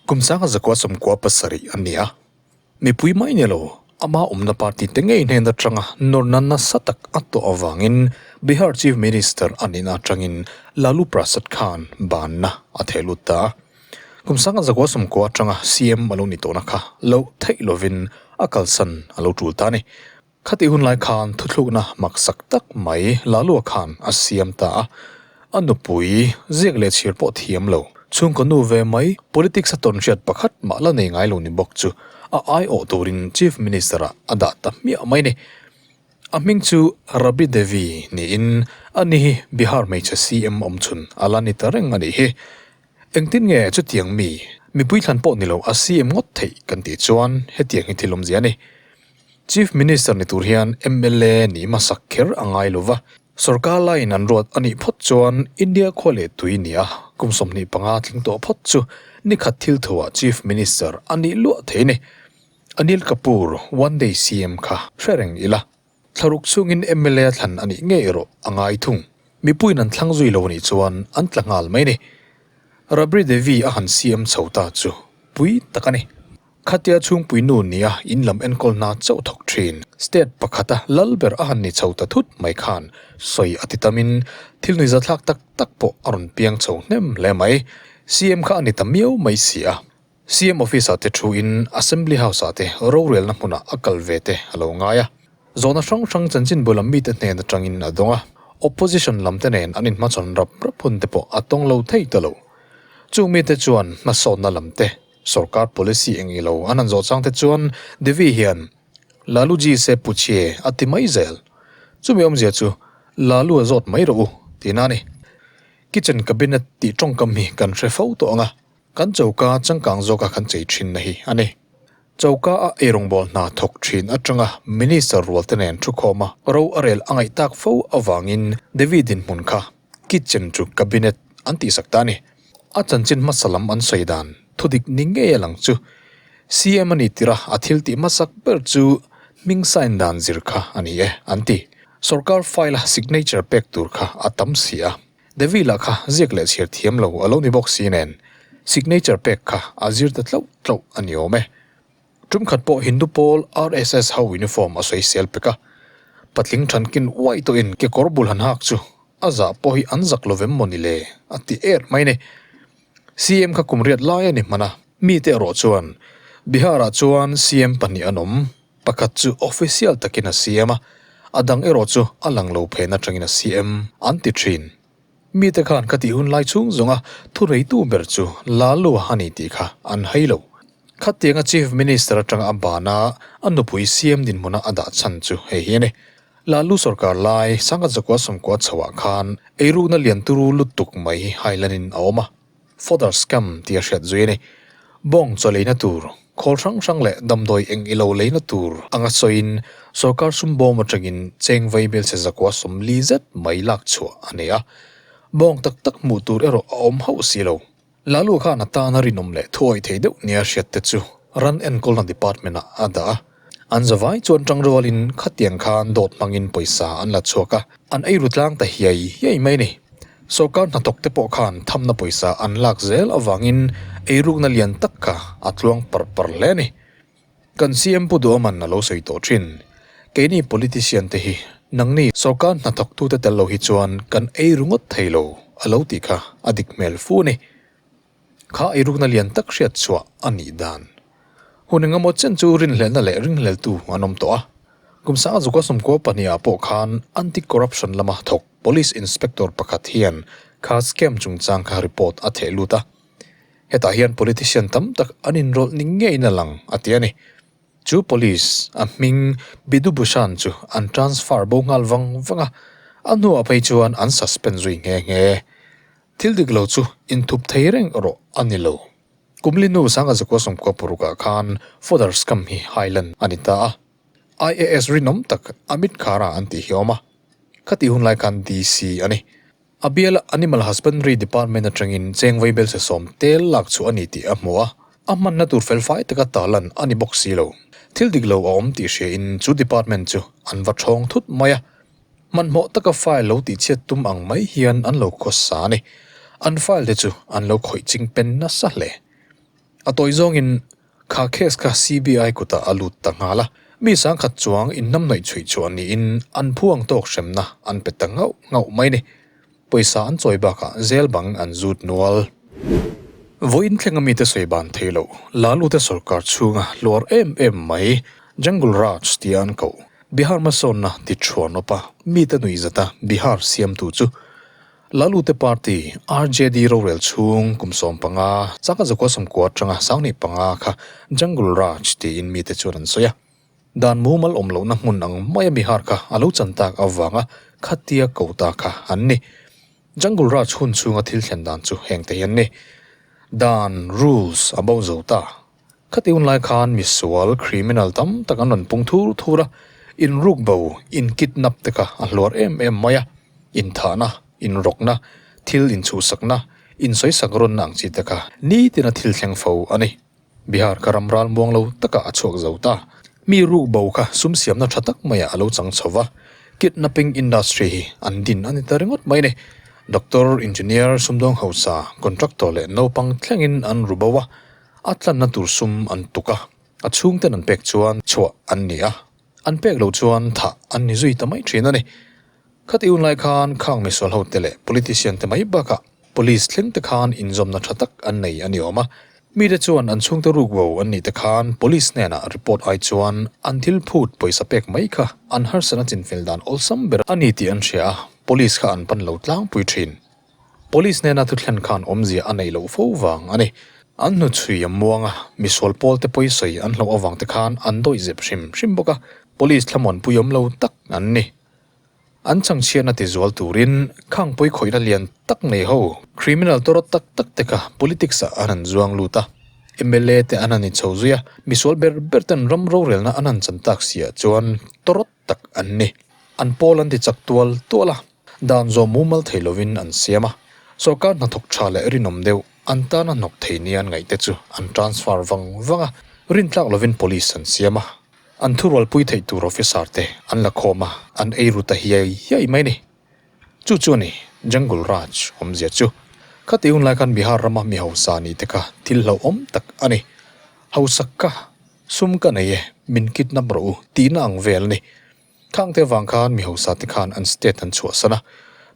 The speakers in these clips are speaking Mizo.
Kum sanga zakua 97 a ni a. Mipui mai ni lo, ama awmna party te ngei hnen atanga nawrna nasa tak a tawh avangin Bihar Chief Minister a nihna atangin Lalu Prasad khan banna a theh lut ta a. Kum sanga 90 atanga CM a lo ni tawhna kha loh theih lovin a kalsan a lo tul ta a ni. Khatih hun lai khan thuthlukna maksak tak mai Lalua khan a siam ta a, a nupui ziak leh chhir pawh thiam lo. Chhungkaw nu ve mai politics a tawn hriat pakhat mah la nei ngai lo ni bawk chu a aiawh turin Chief Minister ah a dah ta hmiah mai ni. A hming chu Rabri Devi niin ani hi Bihar hmeichhe CM awmchhun a la ni ta reng a nih hi. Engtin nge chutiang mi mipui thlan pawh ni lo a CM ngawt theih kan tih chuan hetiang hi thil awmzia a ni. Chief Minister ni tur hian mla nih hmasak kher a ngai lo va, sorkar laiin an ruat a nih phawt chuan India khua leh tui nia kum 25 tling tawh phawt chu ni khat thil thuah Chief Minister a nih luah thei a ni. Anil Kapoor, One Day CM kha hre reng ila, thlaruk chungin mla thlan a nih ngei erawh a ngai thung. Mipuiin an thlang zui lo a nih chuan an tla nghal mai a ni. Rabri Devi a han CM chho ta chu pui tak a ni. Khatia chhungpui nu nia in lam enkawl hna chauh thawk thin. State pakhata lal ber a han ni chho ta thut mai khan sawi a ti tamin thil nuihza thlak tak tak pawh a rawn piang chho hnem hle mai. CM kha a ni ta miau mai si a. CM office ah te thu in Assembly House ah te rorelna hmunah a kal ve te a lo ngai a. Zawhna hrang hrang chanchinbu lam mite hnen atangin a dawng a. Opposition lam te nen an inhmachhawn rap rap hun te pawh a tawng lo thei ta lo. Chung mite chuan hmasawnna lam te Sorkar policy eng ilo an han zawh chang te chuan Devi hian Lalu ji se puchhie a ti mai zel. Chumi awmzia chu Lalu a zawt mai rawh u tihna a ni. Kitchen cabinet tih tawngkam hi kan hre fo tawh ang a, kan choka changkang zawka kan chei thinna hi a ni. Choka a eirawngbawl hna thawk thin atanga Minister rual te nen thukhawma ro a rel a ngaih tak fo avangin Devi dinhmun kha Kitchen chu cabinet an tihsak ta a ni. A chanchin hmasa lam an sawi dan thudik ni ngei a lang chu. CM a ni tirh a, a thil tih hmasak ber chu hming sign dan zir kha a ni e, an ti. Sorkar file a signature pek tur kha a tam si a. Devi lah kha ziak leh chhiar thiam lo a lo ni bawk si nen, signature pek kha a zir ta tlauh tlauh a ni awm e. Tum khat pawh Hindu pawl RSS ho uniform a sawi sel pek a, patling thankin uai tawhin kekawr bul han hak chu a zah pawh hi an zak lo vem maw ni le a ti er mai ni. CM kha kum riat lai a ni hman a, mite erawh chuan Bihar ah chuan CM pahnih an awm, pakhat chu official takin a CM a, a dang erawh chu a lang lo phen atangin a CM an ti thin. Mite khan ka tih hun lai chhung zawnga thureitu ber chu Lalu a ni tih kha an hai lo. Khatianga Chief Minister atanga a bana a nupui CM dinhmuna a dah chhan chu hei hi a ni. Lalu sorkar lai sangha zakua sawmkua chhoah khan eirukna lian turu lutuk mai hi hailanin a awm a. Fodder scam tih a hriat zui a ni. Bawng chaw leina tur, khawl hrang hrang leh damdawi eng ilo leina tur anga sawiin sorkar sum bawm atangin cheng vai hmelchhe zakua 40 zet mai lak chhuah a nei a. Bawng tak tak hmuh tur erawh a awm hauh si lo. Lalu khan a tana rinawm leh thuawih thei deuh nia hriat te chu ran enkawlna department ah a dah a. An zavai chuan tangrualin khatiang khan dawt hmangin pawisa an la chhuak a, an eiru tlang ta hiai hiai mai a ni. Sorkar hnathawk te pawh khan thamna pawisa an lak zel avangin eirukna lian tak kha a tluang par par hle a ni. Kan CM Pu Duaman a lo sawi tawh thin. Keini politician te hi nangni sorkar hnathawktute tel lo hi chuan kan eiru ngawt thei lo a lo tih kha a dik hmel fu a ni. Kha eirukna lian tak hriat chhuah a nih dan. Hun engemaw chen chu rinhlelhna leh ringhleltu an awm tawh a. Kum sanga zuka 92 ah pawh khan Anti-Corruption lama thawk Police Inspector pakhat hian kha scam chungchang kha report a theh lut a. Hetah hian politician tam tak an inrawlh ni ngeiin a lang a ti a ni. Chu police a hming Bidu Bhushan chu an transfer bo nghal vang vang a, a hnuah phei chuan an suspend zui nghe nghe. Thil dik lo chu inthup thei reng erawh a ni lo. Kumli nu sanga zakua 96 ah khan fodder scam hi highland a ni ta a. IAS rinawm tak Amit Khara an tih hi a awm a. Khatih hun lai khan DC a ni. A biala Animal Husbandry Department atangin cheng vaibel se sawm tel lak chu a ni tih a hmu a, a hmanna tur felfai taka tarlan a ni bawk si lo. Thil dik lo a awm tih hriain chu department chu an va thawng thut mai a. Hmanhmawh taka file lo tihchhiat tum ang mai hian an lo khawsa a ni. An file te chu an lo khawih ching pen nasa hle. A tawi zawngin kha case kha CBI kutah a lut ta nghal a, mi sangkhat chuang inhnamhnawih chhuih chhuah niin an phu ang tawk hremna an pe ta nghauh nghauh mai ni. Pawisa an chawi bakah zel bang an zut nual. Vawiin thlenga mite sawi ban thei lo, Lalute sawrkar chhunga hluar em em mai Jungle Raj tia an koh Bihar hmasawnna ti thuan awp a, mite nuihzata Bihar siamtu chu Lalute party RJD rorel chhung kum 15 chaka zakua sawmkua atanga 25 kha Jungle Raj tiin mite chuan an sawi a. Dan mumal awm lohna hmun ang maia Bihar kha a lo chan tak avanga khatia ko ta kha an ni. Jungle Raj hun chhunga thil thlen dan chu heng te hi an ni. Dan, rules, a bo zo ta. Khati hun lai khan misual, criminal, tam tak an rawn pung thur thur a, inruk bo, inkidnap te kha a hluar em em mai a, inthahna, inrawkna, thil inchhuhsakna, insawisak rawnna ang chi te kha nitin a thil thleng fo a ni. Bihar kha ram ral muang lo takah a chhuak zo ta. Mi ruk bo kha sum siamna tha tak maiah a lo chang chho va, kidnapping industry hi an din a ni ta ringawt mai a ni. Doctor, engineer, sumdawng hausa, contractor leh naupang thlengin an ru bo a, a tlanna tur sum an tuk a, a chhungten an pek chuan chhuah an ni a, an pek loh chuan thah an ni zui ta mai thin a ni. Khati hun lai khan khang misual hote leh politician te mai bakah police thleng te khan inzawmna tha tak an nei a ni awm a. Mite chuan an chhungte ruk bo an nih te khan police hnenah report ai chuan an thil phut pawisa pek mai kha an harsatna chinfel dan awlsam ber a ni tih an hria a, police kha an pan lo tlangpui thin. Police hnena thuthlen khan awmzia a neih loh fo vang a ni. An hnuchhui a muang a, misual pawl te pawisawi an hlauh avang te khan an dawih zep hrim hrim bawk a, police thlamuanpui awm lo tak an ni. An changchhiatna tizual turin khangpui khawihna lian tak nei ho, criminal tawrh tak tak te kha politics ah an han zuang lut a, mla te an han inchho zui a, misual ber ber ten ram rorelna an han chan tak si ah chuan tawrh tak an ni. An pawl an ti chak tual tual a, dan zawm mumal thei lovin an siam a, sorkar hnathawk tha leh rinawm deuh an tana hnawk thei nia an ngaih te chu an transfer vang vang a, rintlak lovin police an siam a. An thurualpui theih tur officer te an la khawm a, an ei ru ta hiai hiai mai a ni. Chu chu a ni, Jungle Raj awmzia chu. Khati hun lai khan Bihar rama mi hausa nih te kha thil hlauhawm tak a ni. Hausak ka, sum ka nei e, min kidnap rawh u tihna ang vel a ni. Khangte vang khan mi hausa te khan an state an chhuahsan a,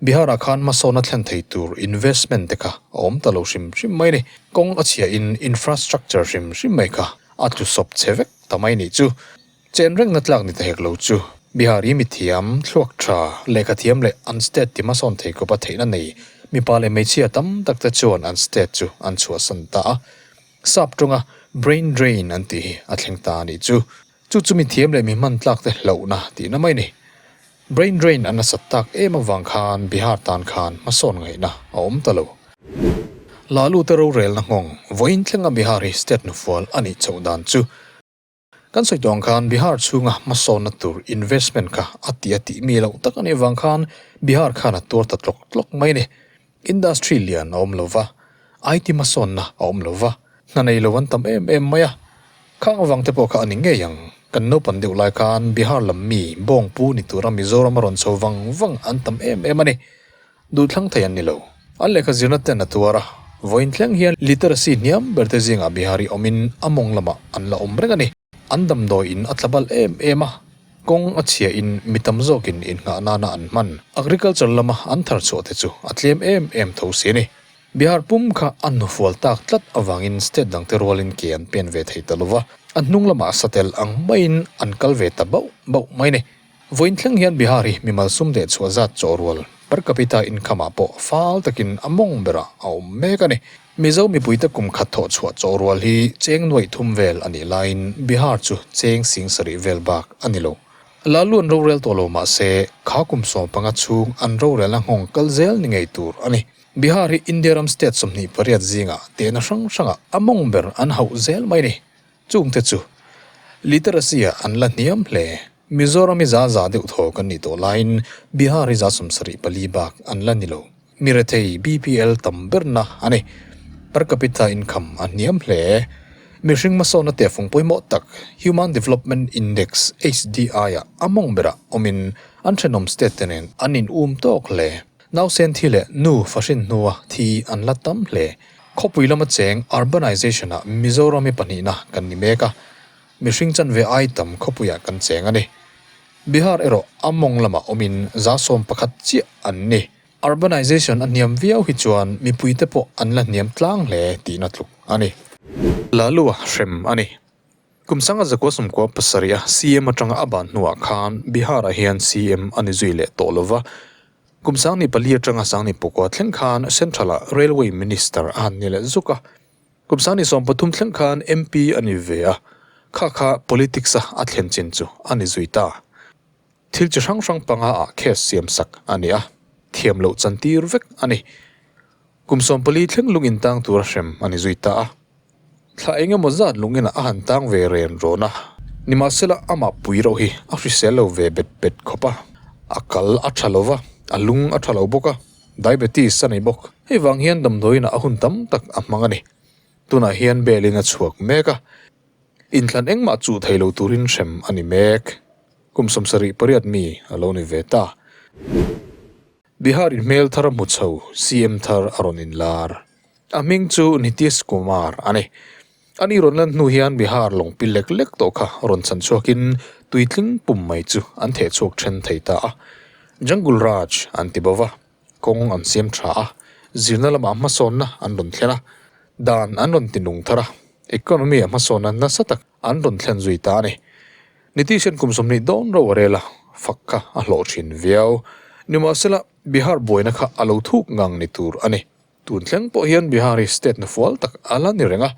Bihar ah khan hmasawn a thlen thei tur investment te kha a awm ta lo hrim hrim mai a ni. Kawng a chhia in infrastructure hrim hrim mai kha a tlu sawp chhe vek ta mai nih chu. Chen rengna tlak ni ta hek lo chu. Bihar i mithiam, thluak tha, lehkha thiam leh an state ti hmasawn thei kawpa theihna nei mipa leh hmeichhia tam tak te chuan an state chu an chhuahsan ta a. Sap tawnga brain drain an tih hi a thleng ta a nih chu. Chu chu mi thiam leh mi hman tlak te hlauhna tihna mai ni. Brain drain a nasat tak em avang khan Bihar tan khan hmasawn ngaihna a awm ta lo. Lalu te rorelna nghawng vawiin thlenga Bihar hi state hnufual a nih chhoh dan chu kan sawi tawh ang khan Bihar chhunga hmasawnna tur investment kha a ti a tih mi loh tak a nih avang khan Bihar khan a tuar ta tlawk tlawk mai ni. Industry lian a awm lo va, IT hmasawnna a awm lo va, hna nei lo an tam em em mai a. Khang avang te pawh kha a ni ngei ang. Kan naupan deuh lai khan Bihar lam mi Bawngpu ni tura Mizoram a rawn chho vang vang an tam em em a ni. Duhthlang thei an ni lo. An lehkha zirna ten a tuar a, vawiin thleng hian literacy hniam ber te zingah Bihari awmin a mawng lamah an la awm reng a ni. An damdawi in a tla bal em em a, kawng a chhia in mi tam zawkin innghah nana an hman. Agriculture lama an thar chhuah te chu a tlem em em tho si a ni. Bihar pum kha a hnufual tak tlat avangin state dangte rualin ke an pen ve thei ta lova, a hnung lamah satel ang maiin an kal ve ta bauh bauh mai a ni. Vawiin thleng hian Bihar hi mimal sum leh chhuah zat chaw rual per capita income ah pawh fal takin a mawng berah a awm mek a ni. Mizo mipuite kum khat thawh chhuah chaw rual hi cheng nuaih thum vel a nih laiin Bihar chu cheng sing sarih vel bak a ni lo. Lalu an rorel tawh lo mah se kha kum 15 chhung an rorelna nghawng kal zel ni ngei tur a ni. Bihar hi India ram state 28 zingah tehna hrang hrangah a mawng ber an hauh zel mai a ni. Chungte chu literacy ah an la hniam hle. Mizoram hi za za deuh thaw kan nih tawh laiin Bihar hi za 74 bak an la ni lo. Mi rethei BPL tam berna a ni. Per capita income a hniam hle. Mihring hmasawnna tehfung pawimawh tak Human Development Index, HDI, ah a mawng berah awmin an thenawm state te nen an in um tawk hle. Nausen thi leh nu fahrin hnua thi an la tam hle. Khawpui lama cheng urbanization ah Mizoram hi pahnihna kan ni mek a, mihring chanve ai tam khawpuiah kan cheng a ni. Bihar erawh a mawng lamah awmin 110 chiah an ni. Urbanization a hniam viau hi chuan mipuite pawh an la hniam tlang hle tihna tluk a ni. Lalua hrem a ni. Kum sanga 1997 a CM atanga a ban hnuah khan Bihar-ah hian CM a ni zui leh tawh lova. Kum 2004 atanga 2009 thleng khan Central-ah Railway Minister a han ni leh zuk a. Kum 2013 thleng khan MP a ni ve a, kha kha politics-a a thlen chin chu a ni zui ta. Thil chi hrang hrang panga ah case siam sak a ni a, thiam loh chantir vek a ni. Kum 14 thleng lung in tang tura hrem a ni zui ta a. Thla eng emaw zat lung inah a han tang ve ren rawn a, nimahsela amah pui reuh hi a hrisel lo ve bet bet khawp a, a kal a tha lo va, a lung a tha lo bawk a, diabetes a nei bawk. Hei vang hian damdawiinah a hun tam tak a hmang a ni. Tunah hian bail in a chhuak mek a, inthlan engmah chuh thei lo turin hrem a ni mek. Kum 78 mi a lo ni ve ta. Bihar in hmel thar a hmu chho, CM thar a rawn inlar. A hming chu Nitish Kumar a ni. Ani rawn lan hnu hian Bihar lawng pi lek lek tawh kha rawn chhan chhuakin tuitling pum mai chu an theh chhuak then thei ta a. Jungle Raj an ti bo va, kawng an siam tha a, zirna lamah hmasawnna an rawn thlen a, dan an rawn ti nung thar a, economy-ah hmasawnna nasa tak an rawn thlen zui ta a ni. Nitish hian kum 20 dawn ro a rel a, fak kha a hlawh thin viau. Nimahsela, Bihar buaina kha a lo thuk ngang ni tur a ni. Tun thleng pawh hian Bihar hi state na fual tak a la ni reng a,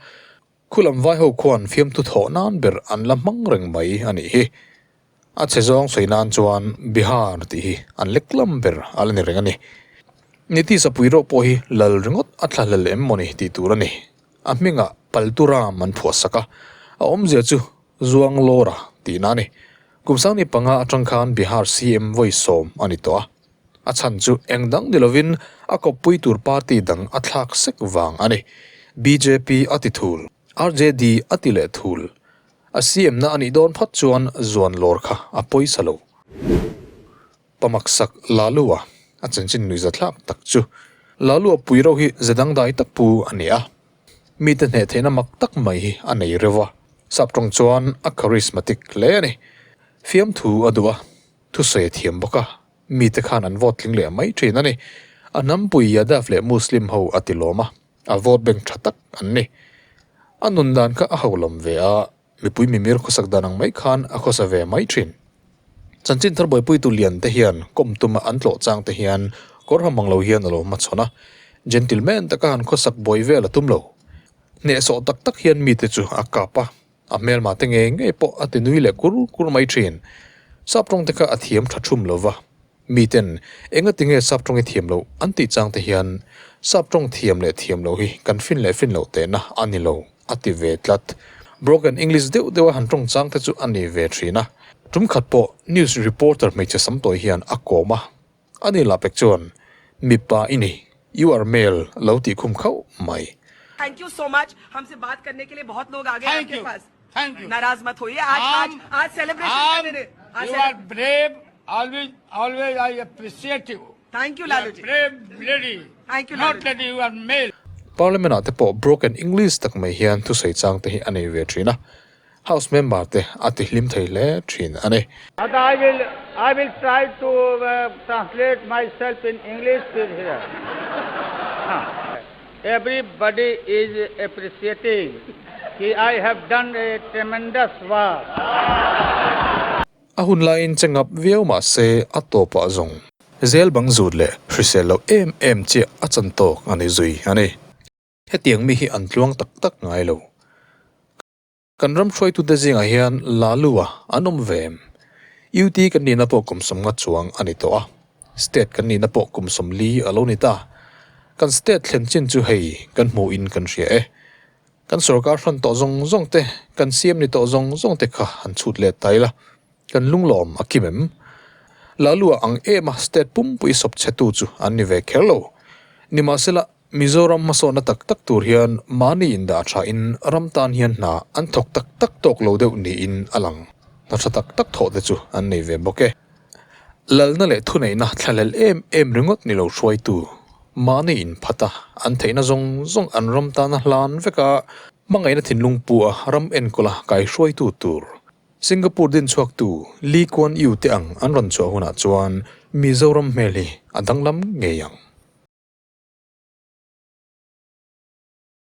khulam vai ho khuan fiamthu thawh nan ber an la hmang reng mai a nih hi. A chhe zawng sawi nan chuan Bihar tih hi an leklam ber a la ni reng a ni. Nitish a pui rawh pawh hi lal ringawt a thla hlel em mawni tih tur a ni. A hmingah Palturam an phuah sak a, a awmzia chu Zuang Lawra tihna a ni. Kum 15 atang khan Bihar CM vawi 10 a ni tawh a. A chhan chu eng dang ni lovin a kawppui tur party dang a thlak sek vang a ni. BJP a ti thul, RJD a ti leh thul. A CM na a nih dawn phawt chuan zuan lawr kha a pawisa lo. Pamaksak Lalua a chanchin nuihza thlak tak chu Lalua pui reuh hi ze dangdai tak pu a ni a. Mite hneh theihna mak tak mai hi a nei reuh a. Sap tawng chuan a charismatic hle a ni. Fiamthu a duh a, thusawi a thiam bawk a, mite khan an vote tling leh mai thin a ni. A hnampui Yadav leh Muslim ho a ti lawm a, a vote bank tha tak an ni. A nun dan kha a ho lam ve a, mipui mimir khawsak dan ang mai khan a khawsa ve mai thin. Chanchin thar buaipuitu lian te hian kawm tuma an tlawh chang te hian kawr ha mang lo hian a lo hmachhawn a, gentleman taka han khawsak buai vel a tum lo. Hnehsawh tak tak hian mite chu a kap a, a hmelma te ngei ngei pawh a ti nui leh kur kur mai thin. Sap tawng te kha a thiam tha thum lo va, miten enga tinge sap tawng i thiam loh an tih chang te hian sap tawng thiam leh thiam loh hi kan fin leh fin loh tehna a ni lo a ti ve tlat. Broken English deuh deuh a han tawng chang te chu a ni ve thin a. Tum khat pawh news reporter hmeichhe sam tawi hian a kawm a, a ni lah pek chuan mipa i ni, you are male lo tih khum khauh mai. Thank you so much हमसे बात करने के लिए बहुत लोग आ गए Thank आपके you. पास Thank you. नाराज मत होइए आज आज आज सेलिब्रेशन करने दे आज You are brave. Always, always I appreciate you. Thank you You are Lalu ji brave lady. Thank you, Not Lalu. lady, you are male. Parliament ah te pawh broken English tak mai hian thusawi chang te hi a nei ve thin a, House member te a ti hlim thei hle thin a ni. But I will, I will try to translate myself in English till here. Everybody is appreciating ki I have done a tremendous work. A hun laiin che ngap viau mah se a tawpah zawng. Zel bang zut leh hrisel loh em em chiah a chan tawk a ni zui a ni. Hetiang mi hi an tluang tak tak ngai lo. Kan ram hruaitute zingah hian Lalua an awm ve em? UT kan nihna pawh kum 50 chuang a ni tawh a, State kan nihna pawh kum 40 a lo ni ta. Kan state thlen chin chu hei kan hmuhin kan hria e. Kan sorkar hran tawh zawng zawng te, kan siam ni tawh zawng zawng te kha han chhut let ta ila, kan lunglawm a kim em? Lalua ang em a state pumpui sawp chhetu chu an ni ve kher lo. Nimahsela, Mizoram hmasawnna tak tak tur hian mahni indah thain ram tan hian hna an thawk tak tak tawk lo deuh niin a lang. Hna tha tak tak thawh te chu an nei ve bawk e. Lalna leh thuneihna thlahlel em em ringawt ni lo hruaitu. Mahni inphat a, an theihna zawng zawng an ram tana hlan vek a, hmangaihna thinlung pu a ram enkawl a kaihruaitu tur Singapore dinchhuaktu Lee Kuan Yew te ang an rawn chhuah hunah chuan Mizoram hmel hi a danglam ngei ang.